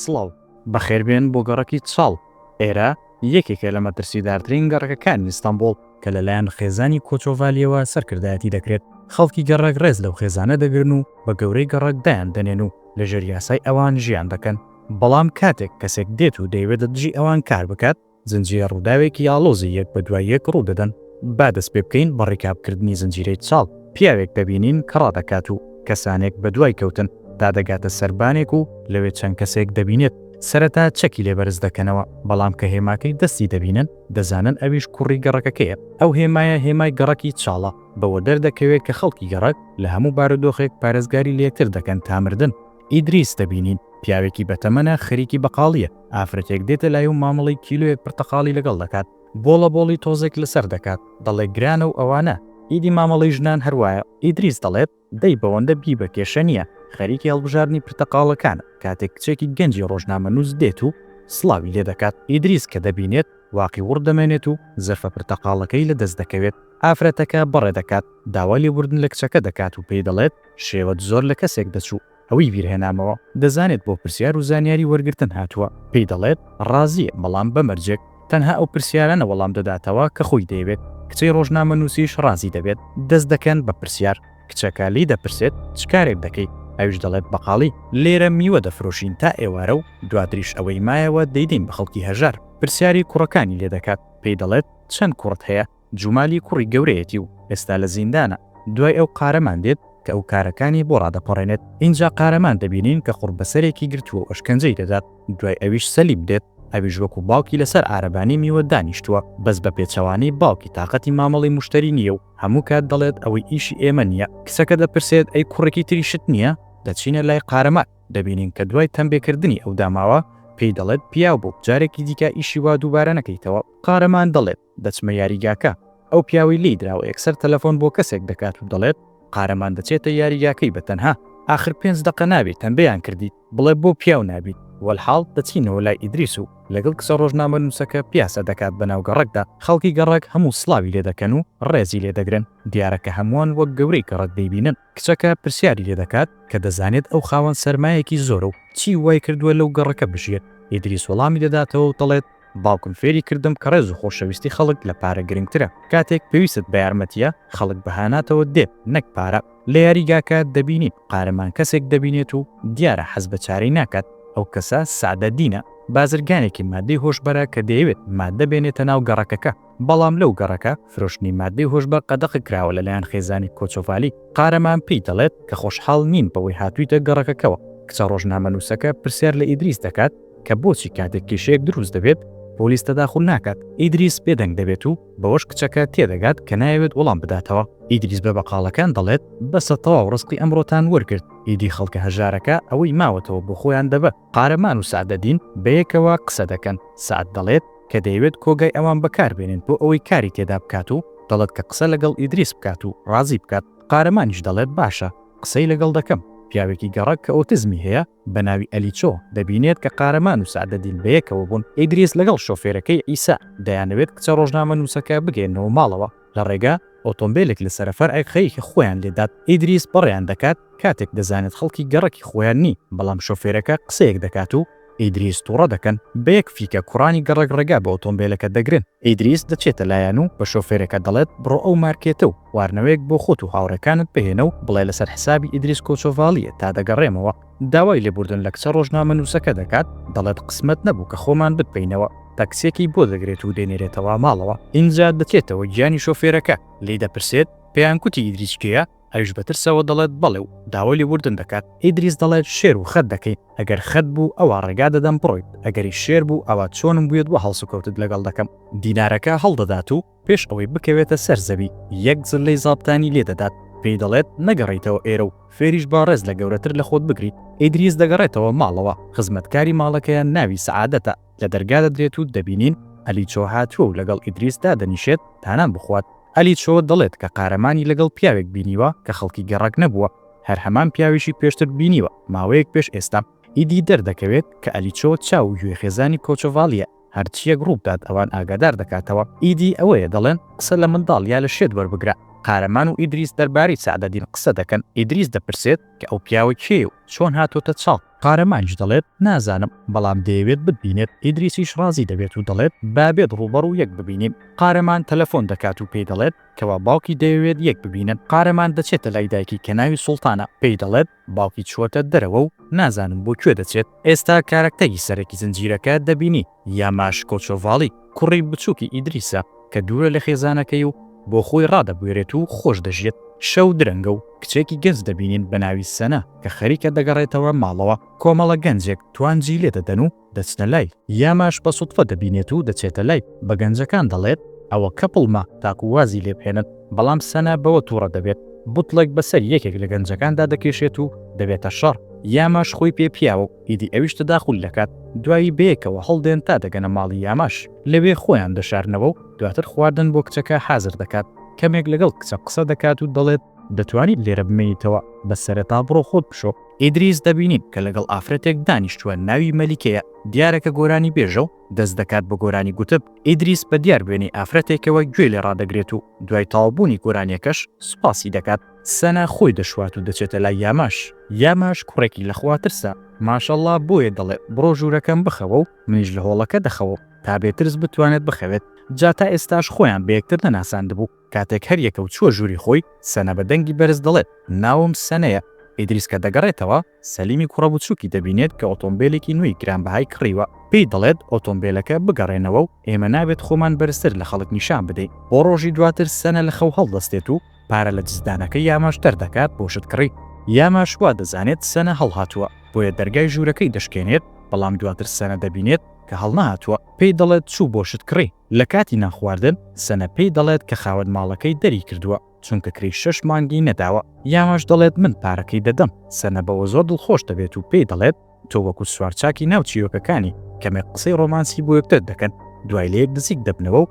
سڵاو، بەخێربێن بۆ گەڕەکی چاڵ، ئێرە یەکێکە لە مەترسیدارترین گەڕەکەکانی ئیستەنبوڵ کە لەلایەن خێزانی کۆچۆڤالییەوە سەرکردایەتی دەکرێت، خەڵکی گەڕەک ڕێز لەو خێزانە دەگرن و بە گەورەی گەڕەک دایان دەنێن و لەژێر یاسای ئەوان ژیان دەکەن، بەڵام کاتێک کەسێک دێت و دەیەوێت لە دژی ئەوان کار بکات، زنجیرە ڕووداوێکی ئاڵۆزی یەک بە دوای یەک ڕوو دەدەن. با دەست پێ بکەین بە recap کردنی زنجیرەی چاڵ. پیاوێک دەبینین کە ڕادەکات و کەسانێک بە دوای کەوتن تا دەگاتە سەربانێک و لەوێ چەند کەسێک دەبینێت. سەرەتا چەکی لێ بەرز دەکەنەوە، بەڵام کە هێماکەی دەستی دەبینن، دەزانن ئەویش کوڕی گەڕەکەکەیە. ئەو هێمایە هێمای گەڕەکی چاڵە. بەوە دەردەکەوێت کە خەڵکی گەڕەک لە هەموو بارودۆخێک پارێزگاری لە یەکتر دەکەن تا مردن. ئیدریس دەبینین پیاوێکی بەتەمەنە خەریکی بەقاڵییە، ئافرەتێک دێتە لای و مامەڵەی کیلۆیەک پرتەقاڵی لەگەڵ دەکات، بۆڵە بۆڵی تۆزێک لەسەر دەکات، دەڵێ گرانە و ئەوانە، ئیدی مامەڵەی ژنان هەر وایە، ئیدریس دەڵێت دەی بەوەندە بیبە کێشە نییە، خەریکی هەڵبژاردنی پرتەقاڵەکانە، کاتێک کچێکی گەنجی ڕۆژنامەنووس دێت و سڵاوی لێ دەکات، ئیدریس کە دەبینێت واقی وڕ دەمێنێت و زەرفە پرتەقاڵەکەی لە دەست دەکەوێت، ئافرەتەکە بەڕێ دەکات، داوای لێبوردن لە کچەکە دەکات و پێی دەڵێت شێوەت زۆر لە کەسێک دەچوو، ئەوی بیرهێنامەوە، دەزانێت بۆ پرسیار و زانیاری وەرگرتن هاتووە، پێی دەڵێت ڕازییە بەڵام بە مەرجێک تەنها ئەو پرسیارانە وەڵام دەداتەوە کە خۆی دەیەوێت، کچەی ڕۆژنامەنووسیش ڕازی دەبێت، دەست دەکەن بە پرسیار، کچەکە لێی دەپرسێت چ کارێک دەکەی؟ ئەویش دەڵێت بەقاڵی، لێرە میوە دەفرۆشین تا ئێوارە و دواتریش ئەوەی مایەوە دەیدەین بە خەڵکی هەژار، پرسیاری کوڕەکانی لێ دەکات، پێی دەڵێت چەند کوڕت هەیە؟ جومالی کوڕی گەورەیەتی و ئێستا لە زیندانە، دوای ئەو قارەمان دێت کە ئەو کارەکانی بۆ ڕادەپەڕێنێت، ئینجا قارەمان دەبینین کە قوڕبەسەرێکی گرتووە و ئەشکەنجەی دەدات، دوای ئەویش سەلیم دێت، ئەویش وەکو باوکی لەسەر عارەبانەی میوە دانیشتووە، بەس بە پێچەوانەی باوکی تاقەتی مامەڵەی موشتەری نییە و هەموو کات دەڵێت ئەوەی ئیشی ئێمە نییە. کچەکە دەپرسێت ئەی کوڕێکی تریشت نییە؟ دەچینە لای قارەمان، دەبینین کە دوای تەمبێکردنی ئەو داماوە پێی دەڵێت پیاو بۆ جارێکی دیکە ئیشی وا دووبارە نەکەیتەوە، قارەمان دەڵێت دەچمە یاریگاکە، ئەو پیاوەی لێی دراوە یەکسەر تەلەفۆن بۆ کەسێک دەکات و دەڵێت قارەمان دەچێتە یاریگاکەی بە تەنها، ئاخر پێنج دەقە نابێ تەمبێیان کردیت، بڵێ بۆ پیاو نابیت، وەلحاڵ دەچینەوە لای ئیدریس و لەگەڵ کچە ڕۆژنامەنووسەکە پیاسە دەکات بەناو گەڕەکدا، خەڵکی گەڕەک هەموو سڵاوی لێ دەکەن و ڕێزی لێ دەگرن، دیارە کە هەمووان وەک گەورەی گەڕەک دەیبینن. کچەکە پرسیاری لێ دەکات کە دەزانێت ئەو خاوەن سەرمایەکی زۆرە و چی وای کردووە لەو گەڕەکە بژیێت، ئیدریس وەڵامی دەداتەوە و دەڵێت، باوکم فێری کردم کە ڕێز و خۆشەویستی خەڵک لە پارە گرنگترە، کاتێک پێویستت بە یارمەتییە، خەڵک بە هاناتەوە دێت نەک پارە. لە یاریگاکە دەبینین قارەمان کەسێک دەبینێت و دیارە حەز بە چارەی ناکات، ئەو کەسە سەعدەدینە، بازرگانێکی مادەی هۆشبەرە کە دەیەوێت مادە بێنێتە ناو گەڕەکەکە، بەڵام لەو گەڕەکە فرۆشتنی مادەی هۆشبەر قەدەغە کراوە لەلایەن خێزانی کۆچۆڤالی، قارەمان پێی دەڵێت کە خۆشحاڵ نین بەوەی هاتوویتە گەڕەکەکەوە، کچە ڕۆژنامەنووسەکە پرسیار لە ئیدریس دەکات کە بۆچی کاتێک کێشەیەک دروست دەبێت پۆلیس تەداخول ناکات، ئیدریس بێدەنگ دەبێت و بەوەش کچەکە تێدەگات کە نایەوێت وەڵام بداتەوە، ئیدریس بە بەقاڵەکان دەڵێت بەسە تەواو ڕزقی ئەمڕۆتان وەرگرت، ئیدی خەڵکە هەژارەکە ئەوەی ماوەتەوە بۆ خۆیان دەبەن. قارەمان و سەعدەدین بەیەکەوە قسە دەکەن، سەعد دەڵێت کە دەیەوێت کۆگای ئەوان بەکاربێنێت بۆ ئەوەی کاری تێدا بکات و دەڵێت کە قسە لەگەڵ ئیدریس بکات و ڕازی بکات، قارەمانیش دەڵێت باشە قسەی لەگەڵ دەکەم، پیاوێکی گەڕەک کە ئۆتزمی هەیە بە ناوی ئەلیچۆ دەبینێت کە قارەمان و سەعدەدین بەیەکەوە بوون، ئیدریس لەگەڵ شۆفێرەکەی عیسا دەیانەوێت کچە ڕۆژنامەنووسەکە بگەیەننەوە ماڵەوە، لە ڕێگا ئۆتۆمبێلێک لە سەرەفەرعێک خەریکە خۆیان لێدات، ئیدریس بەڕێیان دەکات کاتێک دەزانێت خەڵکی گەڕەکی خۆیان نین، بەڵام شۆفێرەکە قسەیەک دەکات و ئیدریس توڕە دەکەن، بە یەک فیکە کوڕانی گەڕەک ڕێگا بە ئۆتۆمبێلەکە دەگرن، ئیدریس دەچێتە لایان و بە شۆفێرەکە دەڵێت بڕۆ ئەو مارکێتە و خواردنەوەیەک بۆ خۆت و هاوڕێکانت بهێنە و بڵێ لەسەر حسابی ئیدریس کۆچۆڤاڵییە تا دەگەڕێمەوە. داوای لێبوردن لە کچە ڕۆژنامەنووسەکە دەکات، دەڵێت قسمەت نەبوو کە خۆمان بتبەینەوە، تاکسییەکی بۆ دەگرێت و دەینێرێتەوە ماڵەوە، ئینجا دەچێتەوە گیانی شۆفێرەکە، لێی دەپرسێت پێیان کوتی ئیدریس کێیە؟ ئەویش بە ترسەوە دەڵێت بەڵێ و داوای لێبوردن دەکات، ئیدریس دەڵێت شێر و خەت دەکەین، ئەگەر خەت بوو ئەوا ڕێگا دەدەم بڕۆیت، ئەگەریش شێر بوو ئەوا چۆنم بوێت وا هەڵسوکەوتت لەگەڵ دەکەم. دینارەکە هەڵدەدات و پێش ئەوەی بکەوێتە سەر زەوی، یەک زللەی زابتانی لێ دەدات، پێی دەڵێت نەگەڕێیتەوە ئێرە و فێریش بە ڕێز لە گەورەتر لە خۆت بگریت. ئیدریس دەگەڕێتەوە ماڵەوە، خزمەتکاری ماڵەکەیان ناوی سەعادەتە، لە دەرگا دەدرێت و دەبینین ئەلیچۆ هاتووە و لەگەڵ ئیدریس دادەنیشێت تا نان بخوات. ئەلیچۆ دەڵێت کە قارەمانی لەگەڵ پیاوێک بینیوە کە خەڵکی گەڕەک نەبووە، هەر هەمان پیاویشی پێشتر بینیوە ماوەیەک پێش ئێستا. ئیدی دەردەکەوێت کە ئەلیچۆ چاو و گوێی خێزانی کۆچۆڤاڵییە. هەرچییەک ڕووبدات ئەوان ئاگادار دەکاتەوە. ئیدی ئەوەیە دەڵێن قسە لە منداڵ یا لە شێت وەربگرە. قارەمان و ئیدریس دەربارەی سەعدەدین قسە دەکەن، ئیدریس دەپرسێت کە ئەو پیاوە کێیە و چۆن هاتۆتە چاڵ؟ قارەمانیش دەڵێت نازانم، بەڵام دەیەوێت بتبینێت، ئیدریسیش ڕازی دەبێت و دەڵێت با بێت ڕووبەڕوو یەک ببینین. قارەمان تەلەفۆن دەکات و پێی دەڵێت کەوا باوکی دەیەوێت یەک ببینن. قارەمان دەچێتە لای دایکی کە ناوی سوڵتانە، پێی دەڵێت باوکی چووەتە دەرەوە و نازانم بۆ کوێ دەچێت. ئێستا کارەکتەری سەرەکی زنجیرەکە دەبینی، یاماش کۆچۆڤاڵی، کوڕی بچووکی ئیدریسە کە دوورە لە خێزانەکەی و بۆ خۆی ڕادەبوێرێت و خۆش دەژیێت. شەو درەنگە و کچێکی گەنج دەبینین بە ناوی سەنا کە خەریکە دەگەڕێتەوە ماڵەوە. کۆمەڵە گەنجێک توانجی لێ دەدەن و دەچنە لای. یاماش بە سوتفە دەبینێت و دەچێتە لای، بە گەنجەکان دەڵێت ئەوە کەپڵمە تاکو وازی لێ بهێنن، بەڵام سەنا بەوە توڕە دەبێت، بوتڵێک بەسەر یەکێک لە گەنجەکاندا دەکێشێت و دەبێتە شەڕ. یاماش خۆی پێ پیاوە و ئیدی ئەویش تەداخول دەکات، دوایی بەیەکەوە هەڵدێن تا دەگەنە ماڵی یاماش، لەوێ خۆیان دەشارنەوە و دواتر خواردن بۆ کچەکە حازر دەکات، کەمێک لەگەڵ کچە قسە دەکات و دەڵێت دەتوانیت لێرە بمێنیتەوە، بەس سەرەتا بڕۆ خۆت بشۆ. ئیدریس دەبینین کە لەگەڵ ئافرەتێک دانیشتووە ناوی مەلیکەیە، دیارە کە گۆرانی بێژە و دەست دەکات بە گۆرانی گوتب، ئیدریس بە دیار وێنەی ئافرەتێکەوە گوێ لێ ڕادەگرێت و دوای تەواوبوونی گۆرانیەکەش سوپاسی دەکات. سەنا خۆی دەشوات و دەچێتە لای یاماش، یاماش کوڕێکی لە خوا ترسە ماشەڵا بۆیە دەڵێ بڕۆ ژوورەکەم بخەوە و منیش لە هۆڵەکە دەخەوم تا بێ ترس بتوانێت بخەوێت، جا تا ئێستاش خۆیان بە یەکتر نەناساندبوو. کاتێک هەر یەکە و چووە ژووری خۆی، سەنە بە دەنگی بەرز دەڵێت، ناوم سەنەیە. ئیدریس کە دەگەڕێتەوە، سەلیمی کوڕە بچووکی دەبینێت کە ئۆتۆمبێلێکی نوێی گرانبەهای کڕیوە. پێی دەڵێت ئۆتۆمبێلەکە بگەڕێنەوە و ئێمە نابێت خۆمان بەرزتر لە خەڵک نیشان بدەین. بۆ ڕۆژی دواتر سەنە لە خەو هەڵدەستێت و پارە لە جزدانەکەی یاماش دەردەکات بۆ شت کڕین. یاماش وا دەزانێت سەنە هەڵهاتووە، بۆیە دەرگای ژوورەکەی دەشکێنێت، بەڵام دواتر سەنە دەبینێت کە هەڵنەهاتووە، پێی دەڵێت چوو بۆ شت کڕین. لە کاتی نان خواردن سەنە پێی دەڵێت کە خاوەن ماڵەکەی دەری کردووە چونکە کرێی شەش مانگی نەداوە. یاماش دەڵێت من پارەکەی دەدەم. سەنە بەوە زۆر دڵخۆش دەبێت و پێی دەڵێت تۆ وەکو سوارچاکی ناو چیرۆکەکانی. کەمێک قسەی ڕۆمانسی بۆ یەکتر دەکەن دوای لەیەک نزیک دەبنەوە و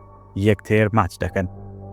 یەکتر ماچ دەکەن.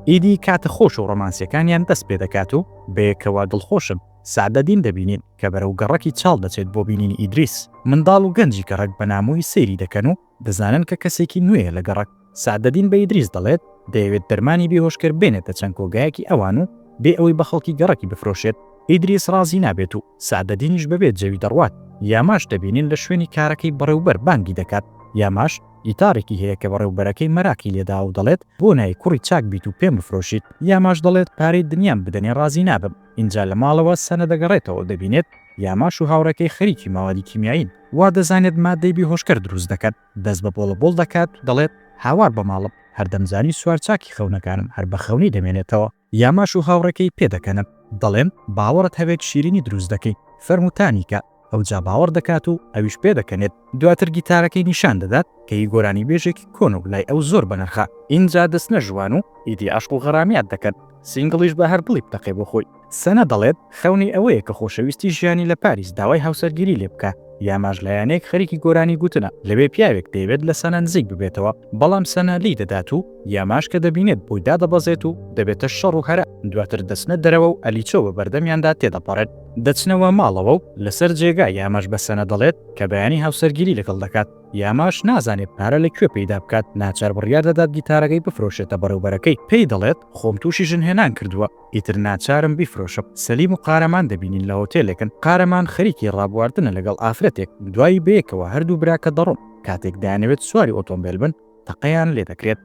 ئیدی کاتە خۆش و ڕۆمانسیەکانیان دەست پێ دەکات و بەیەکەوە دڵخۆشن. سەعدەدین دەبینین کە بەرەو گەڕەکی چاڵ دەچێت بۆ بینینی ئیدریس. منداڵ و گەنجی گەڕەک بە نامۆیی سەیری دەکەن و دەزانن کە کەسێکی نوێیە لە گەڕەک. سەعدەدین بە ئیدریس دەڵێت دەیەوێت دەرمانی بێهۆشکەر بێنێتە چەند کۆگایەکی ئەوان و بێ ئەوەی بە خەڵکی گەڕەکی بفرۆشێت. ئیدریس ڕازی نابێت و سەعدەدینیش بەبێ جەوی دەڕوات. یاماش دەبینین لە شوێنی کارەکەی بەڕێوبەر بانگی دەکات. یاماش گیتارێکی هەیە کە بەڕێوبەرەکەی مەراقی لێداوە و دەڵێت بۆ نایەی کوڕی چاک بیت و پێم بفرۆشیت. یاماش دەڵێت پارەی دنیام بدەنێ ڕازی نابم. ئینجا لە ماڵەوە سەنە دەگەڕێتەوە و دەبینێت یاماش و هاوڕێکەی خەریکی مەوادی کیمیایین. وا دەزانێت مادەی بێهۆشکەر دروست دەکەن. دەست بە بۆڵەبۆڵ دەکات و دەڵێت هاوار بە ماڵم، هەر دەمزانی سوارچاکی خەونەکانم هەر بە خەونی دەمێنێتەوە. یاماش و هاوڕێکەی پێدەکەنن. دەڵێن باوەڕت هەبێت شیرینی دروست دەکەین. فەرموو تانیکە. ئەوجا باوەڕ دەکات و ئەویش پێدەکەنێت. دواتر گیتارەکەی نیشان دەدات کە هی گۆرانیبێژێکی کۆنە و لای ئەو زۆر بەنرخە. ئینجا دەچنە ژوان و ئیدی عەشق و غەرامیات دەکەن. سینگڵیش بە هەر دڵی بتەقێ بۆ خۆی. سەنە دەڵێت خەونی ئەوەیە کە خۆشەویستی ژیانی لە پاریس داوای هاوسەرگیری لێ بکا. یاماش لە یانەیەک خەریکی گۆرانی گوتنە، لەوێ پیاوێک دەیەوێت لە سەنە نزیک ببێتەوە، بەڵام سەنە لێی دەدات و یاماش کە دەبینێت بۆی دادەبەزێت و دەبێتە شەڕ و هەرا، دواتر دەچنە دەرەوە و ئەلیچۆ بە بەردەمیاندا تێدەپەڕێت. دەچنەوە ماڵەوە و لەسەر جێگا یاماش بە سەنە دەڵێت کە بەیانی هاوسەرگیری لەگەڵ دەکات. یاماش نازانێت پارە لە کوێ پەیدا بکات، ناچار بڕیار دەدات گیتارەکەی بفرۆشێتە بەڕێوبەرەکەی، پێی دەڵێت خۆم تووشی ژنهێنان کردووە، ئیتر ناچارم بیفرۆشم. سەلیم و قارەمان دەبینین لە هۆتێلێکن، قارەمان خەریکی ڕابواردنە لەگەڵ ئافرەتێک، دوایی بەیەکەوە هەردوو براکە دەڕۆن، کاتێک دەیانەوێت سواری ئۆتۆمبێل بن، تەقەیان لێدەکرێت.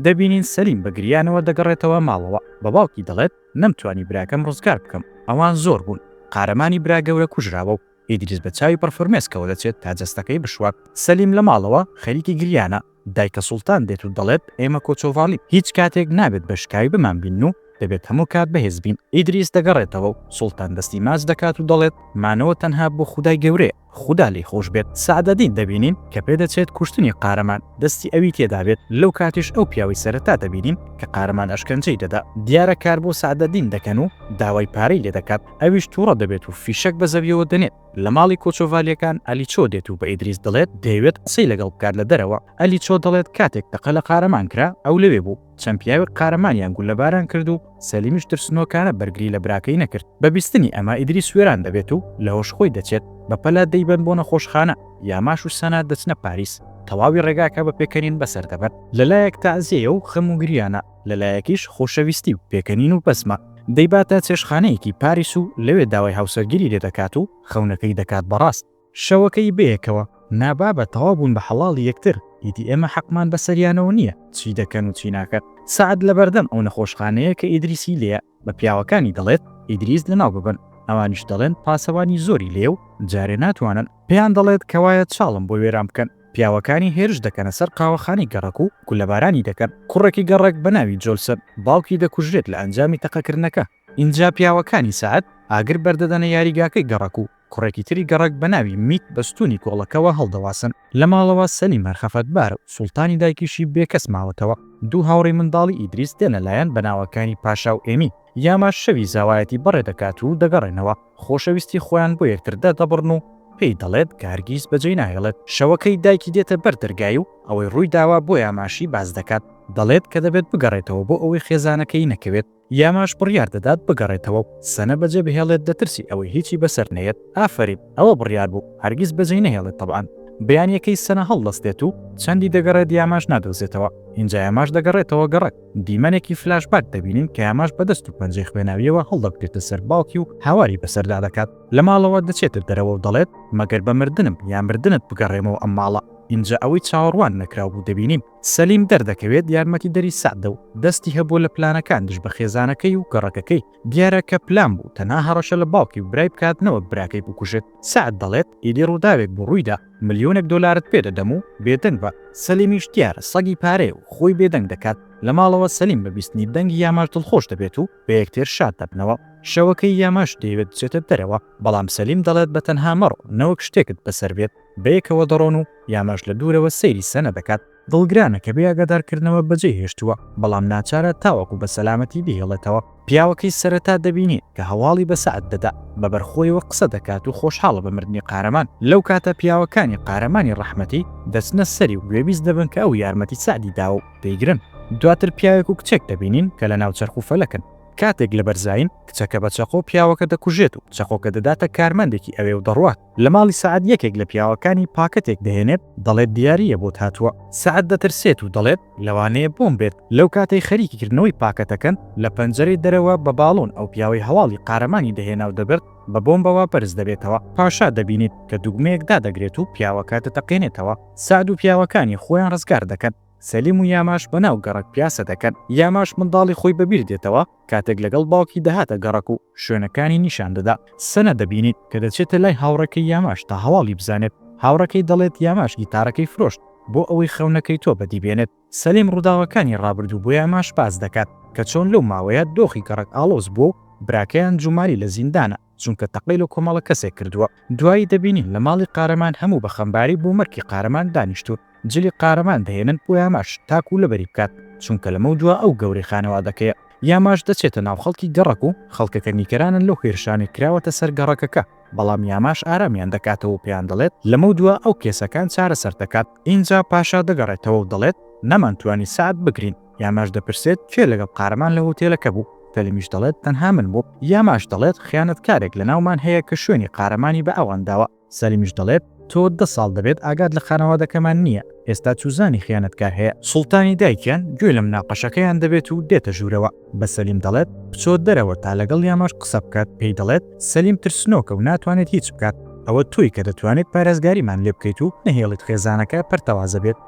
دەبینین سەلیم بە گریانەوە دەگەڕێتەوە ماڵەوە، بە باوکی دەڵێت نەمتوانی براکەم ڕزگار بکەم، ئەوان زۆر بوون، قارەمانی برا گەورە کوژراوە و ئیدریس بە چاوی پڕ فرمێسکەوە دەچێت تا جەستەکەی بشوات. سەلیم لە ماڵەوە خەریکی گریانە، دایکە سوڵتان دێت و دەڵێت ئێمە کۆچۆڤاڵین، هیچ کاتێک نابێت بە شکاوی بمانبینن و دەبێت هەموو کات بەهێز بین. ئیدریس دەگەڕێتەوە و سوڵتان دەستی ماچ دەکات و دەڵێت مانەوە تەنها بۆ خودای گەورەیە. خودا لێی خۆش بێت. سەعدەدین دەبینین کە پێدەچێت کوشتنی قارەمان دەستی ئەوی تێدابێت، لەو کاتیش ئەو پیاوەی سەرەتا دەبینین کە قارەمان ئەشکەنجەی دەدا، دیارە کار بۆ سەعدەدین دەکەن و داوای پارەی لێدەکات، ئەویش توڕە دەبێت و فیشەک بە زەویەوە دەنێت. لە ماڵی کۆچۆڤالیەکان ئەلیچۆ دێت و بە ئیدریس دەڵێت دەیەوێت قسەی لەگەڵ بکات لە دەرەوە، ئەلیچۆ دەڵێت کاتێک تەقە لە قارەمان کرا ئەو لەوێ بوو. چەند پیاوێک قارەمانیان گوللەباران کرد و سەلیمیش ترسنۆکانە بەرگری لە براکەی نەکرد. بە بیستنی ئەمە ئیدریس وێران دەبێت و لە هۆش خۆی دەچێت، بە پەلە دەیبەن بۆ نەخۆشخانە. یاماش و سەنا دەچنە پاریس. تەواوی ڕێگاکە بە پێکەنین بەسەر دەبەن. لەلایەک تەعزیەیە و خەم و گریانە، لەلایەکیش خۆشەویستی و پێکەنین و بەزمە. دەیباتە چێشتخانەیەکی پاریس و لەوێ داوای هاوسەرگیری لێ دەکات و خەونەکەی دەکات بە ڕاست. شەوەکەی بەیەکەوە، نا بابە تەواو بوون بە حەڵاڵی یەکتر، ئیدی ئێمە حەقمان بەسەریانەوە نییە چی دەکەن و چی ناکەن. سەعد لەبەردەم ئەو نەخۆشخانەیە کە ئیدریسی لێیە، بە پیاوەکانی دەڵێت ئیدریس لەناو ببەن، ئەوانیش دەڵێن پاسەوانی زۆری لێیە و جارێ ناتوانن. پێیان دەڵێت کەوایە چاڵم بۆ وێران بکەن. پیاوەکانی هێرش دەکەنە سەر قاوەخانەی گەڕەک و گوللەبارانی دەکەن. کوڕێکی گەڕەک بە ناوی جۆلسن، باوکی دەکوژرێت لە ئەنجامی تەقەکردنەکە. ئینجا پیاوەکانی سەعد ئاگر بەردەدەنە یاریگاکەی گەڕەک و کوڕێکی تری گەڕەک بە ناوی میت بە ستوونی گۆڵەکەوە هەڵدەواسن. لە ماڵەوە سەلیم هەر خەفەتبارە و سوڵتانی دایکیشی بێکەس ماوەتەوە. دوو هاوڕێی منداڵی ئیدریس دێنە لایان بە ناوەکانی پاشا و ئێمی. یاماش شەوی زاوایەتی بەڕێ دەکات و دەگەڕێنەوە. خۆشەویستی خۆیان بۆ یەکتر دەردەبڕن و پێی دەڵێت کە هەرگیز بەجێی ناهێڵێت. شەوەکەی دایکی دێتە بەر دەرگای و ئەوەی ڕووی داوە بۆ یاماشی باس دەکات. دەڵێت کە دەبێت بگەڕێتەوە بۆ ئەوەی خێزانەکەی نەکەوێت. یاماش بڕیار دەدات بگەڕێتەوە و سەنە بەجێ بهێڵێت لە ترسی ئەوەی هیچی بەسەر نەیەت، ئافەرین ئەوە بڕیار بوو هەرگیز بەجێی نەهێڵێت تەبعەن. بەیانیەکەی سەنە هەڵدەستێت و چەندی دەگەڕێت یاماش نادۆزێتەوە، ئینجا یاماش دەگەڕێتەوە گەڕەک، دیمەنێکی فلاش باک دەبینین کە یاماش بە دەست و پەنجەی خوێناویەوە هەڵدەکوتێتە سەر باوکی و هاواری بەسەردا دەکات، لە ماڵەوە دەچێتە دەرەوە و دەڵێت مەگەر بە مردنم یا مردنت بگەڕێمەوە ئەم ماڵە، ئینجا ئەوەی چاوەڕوان نەکراو بوو دەبینین. سەلیم دەردەکەوێت یارمەتیدەری سەعدە و دەستی هەبووە لە پلانەکان دژ بە خێزانەکەی و گەڕەکەکەی، دیارە کە پلان بوو تەنها هەڕەشە لە باوکی و برای بکات نەوەک براکەی بکوژێت، سەعد دەڵێت ئیدی ڕووداوێک بوو ڕوویدا ملیۆنێک دۆلارت پێ دەدەم و بێدەنگ بە، سەلیمیش دیارە سەگی پارەیە و خۆی بێدەنگ دەکات، لە ماڵەوە سەلیم بە بیستنی دەنگی یاماش دڵخۆش دەبێت و بە یەکتر شاد دەبنەوە، شەوەکەی یاماش دەیەوێت بچێتە دەرەوە بەڵام سەلیم دەڵێت بە تەنها مەڕۆ نەوەک شتێکت بەسەر بێت. بەیەکەوە دەڕۆن و یاماش لە دوورەوە سەیری سەنە دەکات، دڵگرانە کە بێ ئاگادارکردنەوە بەجێی هێشتووە، بەڵام ناچارە تاوەکو بە سەلامەتی بیهێڵێتەوە. پیاوەکەی سەرەتا دەبینێت کە هەواڵی بە سەعد دەدا، بە بەرخۆیەوە قسە دەکات و خۆشحاڵە بە مردنی قارەمان. لەو کاتە پیاوەکانی قارەمانی ڕەحمەتی دەچنە سەری و گوێبیست دەبن کە ئەو یارمەتی سەعدی داوە و دەیگرن. دواتر پیاوێک و کچێک دەبینین کە لەناو چەرخ و فەلەکن. کاتێک لە بەرزایین، کچەکە بە چەقۆ پیاوەکە دەکوژێت و چەقۆکە دەداتە کارمەندێکی ئەوێ و دەڕوات. لە ماڵی سەعد یەکێک لە پیاوەکانی پاکەتێک دەهێنێت دەڵێت دیارییە بۆت هاتووە، سەعد دەترسێت و دەڵێت لەوانەیە بۆم بێت، لەو کاتەی خەریکی کردنەوەی پاکەتەکەن لە پەنجەرەی دەرەوە بە باڵۆن ئەو پیاوەی هەواڵی قارەمانی دەهێنا و دەبرد بە بۆمبەوە بەرز دەبێتەوە، پاشا دەبینیت کە دوگمەیەک دادەگرێت و پیاوەکە دەتەقێنێتەوە، سەعد و پیاوەکانی خۆیان ڕزگار دەکەن، سەلیم و یاماش بەناو گەڕەک پیاسە دەکەن، یاماش منداڵی خۆی بەبیر دێتەوە، کاتێک لەگەڵ باوکی دەهاتە گەڕەک و شوێنەکانی نیشان دەدا، سەنە دەبینیت کە دەچێتە لای هاوڕێکەی یاماش تا هەواڵی بزانێت، هاوڕێکەی دەڵێت یاماش گیتارەکەی فرۆشت بۆ ئەوەی خەونەکەی تۆ بەدی بێنێت. سەلیم ڕووداوەکانی ڕابردوو بۆ یاماش باس دەکات کە چۆن لەو ماوەیە دۆخی گەڕەک ئاڵۆز بووە و براکەیان جومالی لە زیندانە چونکە تەقەی لە کۆمەڵە کەسێک کردووە. دوایی دەبینین لە ماڵی قارەمان هەموو بە خەمباری بۆ مەرگی قارەمان دانیشتوون. جلی قارەمان دەهێنن بۆ یاماش تاکو لەبەری بکات، چونکە لەمەودوا ئەو گەورەی خانەوادەکەیە. یاماش دەچێتە ناو خەڵکی گەڕەک و خەڵکەکە نیگەرانن لەو هێرشانەی کراوەتە سەر گەڕەکەکە، بەڵام یاماش ئارامیان دەکاتەوە و پێیان دەڵێت لەمەودوا ئەو کێسەکان چارەسەر دەکات. ئینجا پاشا دەگەڕێتەوە و دەڵێت نەمانتوانی سەعد بگرین. یاماش دەپرسێت کێ لەگەڵ قارەمان لە هۆتێلەکە بوو؟ سەلیمیش دەڵێت تەنها من بووم. یاماش دەڵێت خیانەتکارێک لەناومان هەیە کە شوێنی قارەمانی بە ئەوان داوە. سەلیمیش دەڵێت، تۆ دە ساڵ دەبێت ئاگات لە خانەوادەکەمان نییە، ئێستا چوزانی خیانەتکار هەیە. سوڵتانی دایکیان گوێ لە مناقەشەکەیان دەبێت و دێتە ژوورەوە، بە سەلیم دەڵێت، بچۆ دەرەوە تا لەگەڵ یاماش قسە بکات، پێی دەڵێت، سەلیم ترسنۆکە و ناتوانێت هیچ بکات، ئەوە تۆی کە دەتوانیت پارێزگاریمان لێ بکەیت و نەهێڵیت خێزانەکە پەرتەوازە بێت.